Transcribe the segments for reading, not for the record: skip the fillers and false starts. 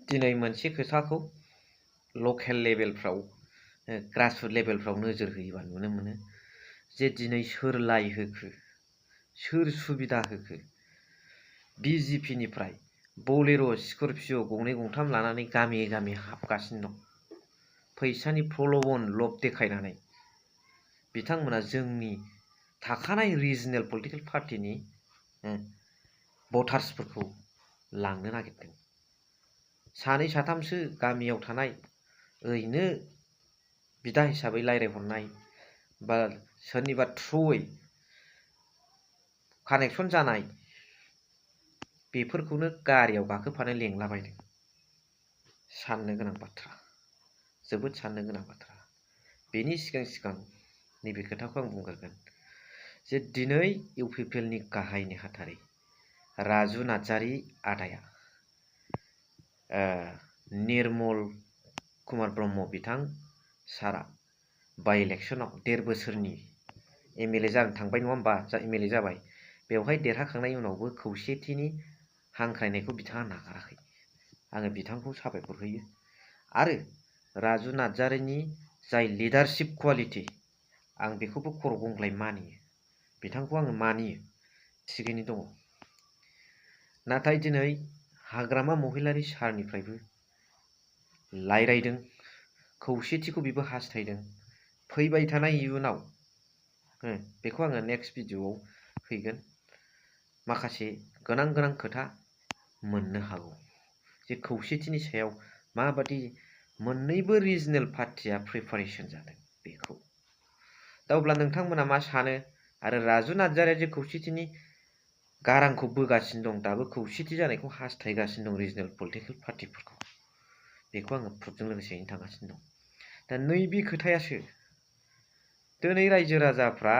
दिनै मोनसे खोथाखौ लकेल लेभेलफ्राव ग्रासरुट लेभेलफ्राव नोजोर होयोबा नुनो मोनो जे दिनै सोर लाय होखो सोर सुबिदा होखो BJP निफ्राय बोलेर' स्कर्पिय' गंनै गंथाम लानानै गामि गामि हाबगासिनो दं फैसानि प्रलोभन लब देखायनानै बिथांमोना जोंनि थाखानाय रिजनेल पलिटिकेल पार्टिनि भटार्सफोरखौ लांनो नागिरदों सानै साथामसो गामियाव थानाय ओरैनो बिदा हिसाबै रायज्लायहरनाय बा सोरनिबा थ्रुयै कानेक्सन जानाय बेफोरखौनो गारियाव गाखोफानो लेंलाबायदों साननो गोनां बाथ्रा जोबोद साननो गोनां बाथ्रा बेनि सिगां नैबे खोथाखौ आं बुंग्रोगोन जे दिनै इउपिपिएलनि गाहाय नेहाथारि राजु नार्जारी आदाया निर्मल कुमार ब्रह्म बिथां सारा बाइ इलेक्शनाव 1.5 बोसोरनि MLA जानो थांबाय नङा होमबा MLA जाबाय बेवहाय देरहाखांनायनि उनावबो खौसेथिनि हांख्रायनायखौ बिथाङा नागाराखै आङो बिथांखौ साबायखर होयो आरो राजु नार्जारीनि जाय लिडारशिप क्वालिटी आं बेखौबो खर' गंग्लाय मानियो बिथांखौ आङो मानियो थिगैनो दङ नाथाय दिनै हाग्रामा महिलारि सारनिफ्रायबो रायज्लायदों खौसेथिखौ बिबो हास्थायदों फैबाय थानाय इयुनाव बेखौ आङो नेक्स्ट भिडिअआव हैगोन माखासे गोनां खोथा मोननो हागौ जे खौसेथिनि सायाव माबादि मोननैबो रिजनेल पार्टिया प्रिपारेसन जादों बेखौ दा अब्ला नोंथांमोना मा सानो आरो राजु नार्जारीया जे खौसेथिनि गारांखौ बोगासिनो दं दाबो खौसेथि जानायखौ हास्थायगासिनो दं रिजनेल पलिटिकेल पार्टिफोरखौ बेखौ आङो प्रुफजों लोगोसेयैनो थांगासिनो दं दा नैबे खोथायासो दिनै रायजो राजाफ्रा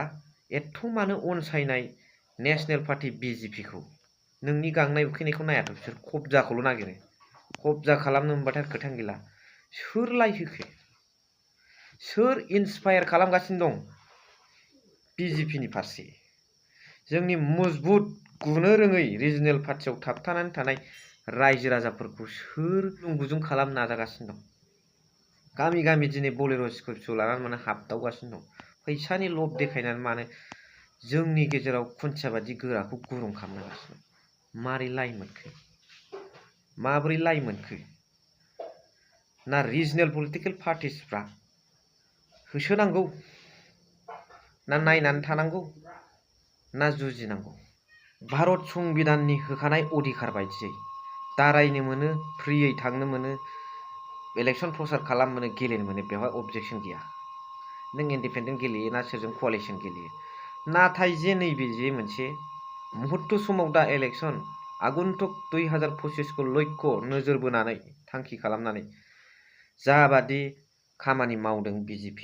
एथ' मानो अनसायनाय नेशनेल पार्टी BJPखौ नोंनि गांनाय उखैनायखौ नायाथ' बिसोर कब्जाखौल' नागिरो कब्जा खालामनो होनबाथाय खोथायानो गैला सोर लायहोखो सोर इन्सपायार खालामगासिनो दं BJPनि फारसे जोंनि मजबुत गुनो रोङै रिजनेल पार्टियाव थाबथानानै थानाय रायजो राजाफोरखौ सोर गुदुं खालामनो नाजागासिनो दं गामि गामि दिनै बोलेर' स्कर्पिय' लानानै मानो हाबदावगासिनो दं फैसानि लब देखायनानै मानो जोंनि गेजेराव खुन्थिया बादि गोराखौ गुरुं खालामगासिनो मारै लाय मोनखो माबोरै लाय मोनखो ना रिजनेल पलिटिकेल पार्टिसफ्रा होसोनांगौ ना नायनानै थानांगौ ना जुजिनांगौ भारत संबिधाननि होखानाय अधिकार बायदियै दारायनो मोनो फ्रियै थांनो मोनो इलेक्शन प्रचार खालामनो मोनो गेलेनो मोनो बेवहाय अबजेक्शन गैया नों इन्डिपेन्डेन्ट गेलेयो ना सोरजों क'लिशन गेलेयो नाथाय जे नैबे जे मोनसे मुहुर्त समाव दा इलेक्शन आगन्तुक 2025 खौ लक्ष्य नोजोर बोनानै थांखि खालामनानै जाबादि खामानि मावदों BJP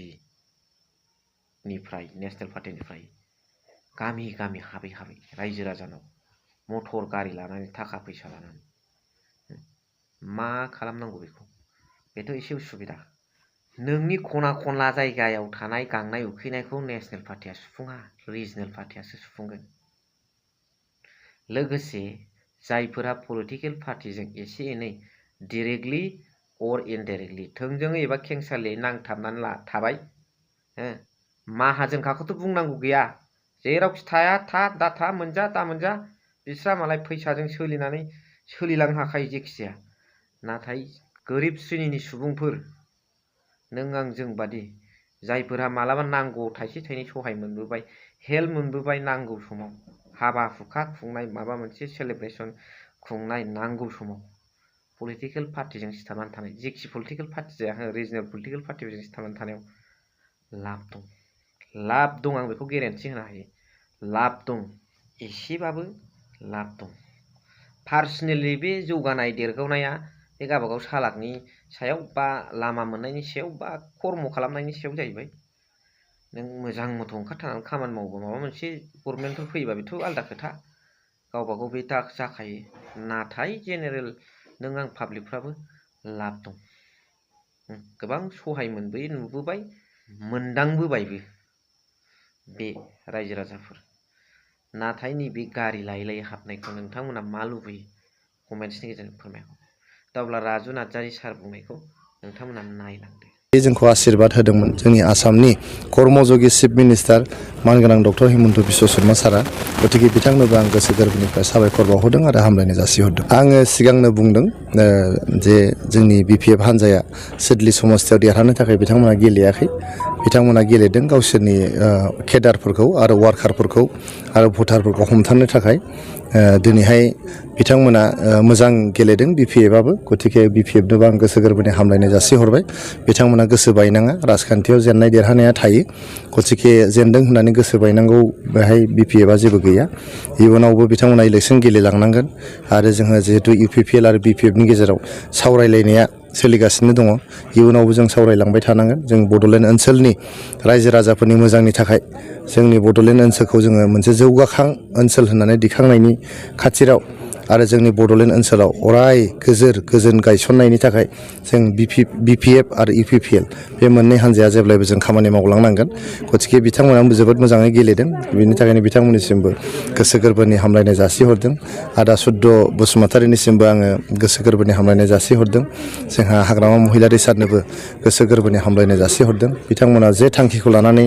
निफ्राय नेशनेल पार्टीनिफ्राय गामि गामि हाबै हाबै रायजो राजानाव मटर गारि लानानै थाखा फैसा लानानै मा खालामनांगौ बेथ' एसे उसुबिदा नोंनि खना खनला जायगायाव थानाय गांनाय उखैनायखौ नेशनेल पार्टीया सुफुङा रिजनेल पार्टीयासो सुफुंगोन लोगोसे जायफोरा पलिटिकेल पार्टीजों एसे एनै डाइरेक्टलि अर इनडाइरेक्टलि थोंजोङै एबा खेंसालियै नांथाबनानै थाबाय माहाजोनखाखौथ' बुंनांगौ गैया जेरावखि थाया दा था मोनजा दा मोनजा बिस्रा मालाय फैसाजों सोलिनानै सोलिलांनो हाखायो जेखिजाया नाथाय गोरिब श्रेणिनि सुबुंफोर नों आं जों बादि जायफोरा मालाबा नांगौ थाइसे थाइनै सहाय मोनबोबाय हेल्प मोनबोबाय नांगौ समाव हाबा हुखा खुंनाय माबा मोनसे सेलिब्रेशन खुंनाय नांगौ समाव पलिटिकेल पार्टीजों सिथाबनानै थानाय जेखि पलिटिकेल पार्टी जाया रिजनेल पलिटिकेल पार्टीजों सिथाबनानै थानायाव लाब दं आं बेखौ गेरेन्टि होनो हायो लाब दं एसेबाबो लाब दं पार्सनेलि बे जौगानाय देरगावनाया बे गावबागाव सालाकनि सायाव बा लामा मोननायनि सायाव बा कर्म खालामनायनि सायाव जाहैबाय नों मोजां मथ' ओंखारथारनानै खामानि मावोबा माबा मोनसे गभर्नमेन्टफोर फैयोबा बेथ' आलदा खोथा गावबागाव बे जाखायो नाथाय जेनेरेल नों आं पाब्लिकफ्राबो लाब दं गोबां सहाय मोनबोयो नुबोबाय मोनदांबोबायबो बे रायजो राजाफोर नाथाय नैबे गारि लायै लायै हाबनायखौ नोंथांमोना मा लुबैयो कमेन्ट्सनि गेजेरजों फोरमायहर दा अब्ला राजु नार्जारी सार बुंनायखौ नोंथांमोना नायलांदो। जोंखौ आशीर्बाद होदोंमोन जोंनि आसामनि कर्मयोगी चिफ मिनिस्टार मानगोनां डक्टर हिमन्त बिश्व शर्मा सारा। गतिके बिथांनोबो आं गोसो गोरबोनिफ्राय साबायखर बावहरदों आरो हामलायनाय जासिहरदों। आङो सिगांनो बुंदों जे जोंनि BPF हान्जाया सिडली समस्तियाव देरहानो थाखाय बिथांमोना गेलेयाखै। बिथांमोना गेलेदों गावसोरनि केडारफोरखौ आरो वार्कारफोरखौ आरो भटारफोरखौ हमथानो थाखाय। दिनैहाय बिथांमोना मोजां गेलेदों BPFआबो। गतिके BPFनोबो आं गोसो गोरबोनि हामलायनाय जासिहरबाय। बिथांमोना गोसो बायनाङा, राजखान्थियाव जेननाय देरहानाया थायो। गतिके जेनदों होननानै गोसो बायनांगौ बेहाय BPFआ जेबो गैया। इयुनावबो बिथांमोना इलेक्सन गेलेलांनांगोन आरो जोङो जिहेतु UPPL आरो BPFनि गेजेराव सावरायलायनाया सोलिगासिनो दङ। इयुनावबो जों सावरायलांबाय थानांगोन। जों बड'लेण्ड ओनसोलनि रायजो राजाफोरनि मोजांनि थाखाय जोंनि बड'लेण्ड ओनसोलखौ जोङो मोनसे जौगाखां ओनसोल होननानै दिखांनायनि खाथिराव आरो जोंनि बड'लेण्ड ओनसोलाव अराय गोजोन गायसननायनि थाखाय जों BPF आरो UPPL बे मोननै हान्जाया जेब्लायबो जों खामानि मावलांनांगोन। गतिके बिथांमोनाबो जोबोद मोजाङै गेलेदों। बेनि थाखायनो बिथांमोननिसिमबो गोसो गोरबोनि हामलायनाय जासिहरदों। आदा सुद्द बसुमतारीनिसिमबो आङो गोसो गोरबोनि हामलायनाय जासिहरदों। जोंहा हाग्रामा महिलारी सारनोबो गोसो गोरबोनि हामलायनाय जासिहरदों। बिथांमोना जे थांखिखौ लानानै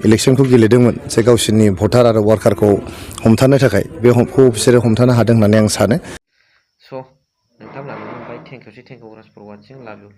इलेक्सनखौ गेलेदोंमोन, जे गावसोरनि भटार आरो वार्कारखौ हमथानो थाखाय, बेखौ बिसोरो हमथानो हादों होननानै आं सानो। स' नोंथांमोना नुनो मोनबाय। Thank you for watching. Love U.